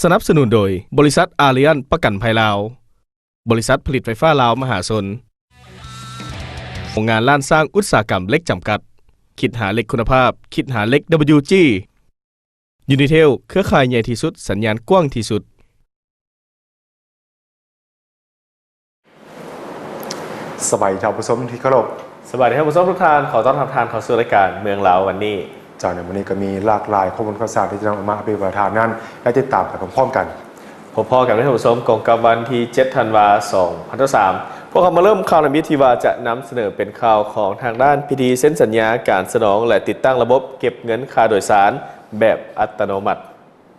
ສະໜັບສະໜູນໂດຍ ບໍລິສັດອາລຽນປະກັນໄພລາວ, ບໍລິສັດຜະລິດໄຟຟ້າລາວມະຫາຊົນ, ໂຮງງານລ້ານຊ້າງອຸດສາຫະກຳເຫຼັກຈຳກັດ. ຄິດຫາເຫຼັກຄຸນນະພາບ, ຄິດຫາເຫຼັກ WG Unitel ເຄືອຂ່າຍໃຫຍ່ທີ່ສຸດ, ສັນຍານກວ້າງທີ່ສຸດ. ສະບາຍດີທ່ານຜູ້ຊົມທີ່ເຄົາລົບ. ສະບາຍດີທ່ານຜູ້ຊົມທຸກທ່ານ. ຂໍຕ້ອນຮັບທ່ານເຂົ້າສູ່ລາຍການເມືອງລາວວັນນີ້. ເຈົ້າ, ໃນມື້ນີ້ກໍມີຫຼາກຫຼາຍຂໍ້ມູນຂ່າວສານທີ່ຈະນຳເອົາມາອັບເດດໃຫ້ທ່ານນັ້ນໄດ້ຕິດຕາມໄປພ້ອມໆກັນ. ພົບພໍ້ກັນໃນທ່ານຜູ້ຊົມ ກົງກັບວັນທີເຈັດທັນວາ ສອງພັນຊາວສາມ. ພວກເຮົາມາເລີ່ມຂ່າວທຳອິດທີ່ວ່າຈະນຳສະເໜີເປັນຂ່າວຂອງທາງດ້ານພິທີເຊັນສັນຍາການສະໜອງ ແລະ ຕິດຕັ້ງລະບົບເກັບເງິນຄ່າໂດຍສານແບບອັດຕະໂນມັດ.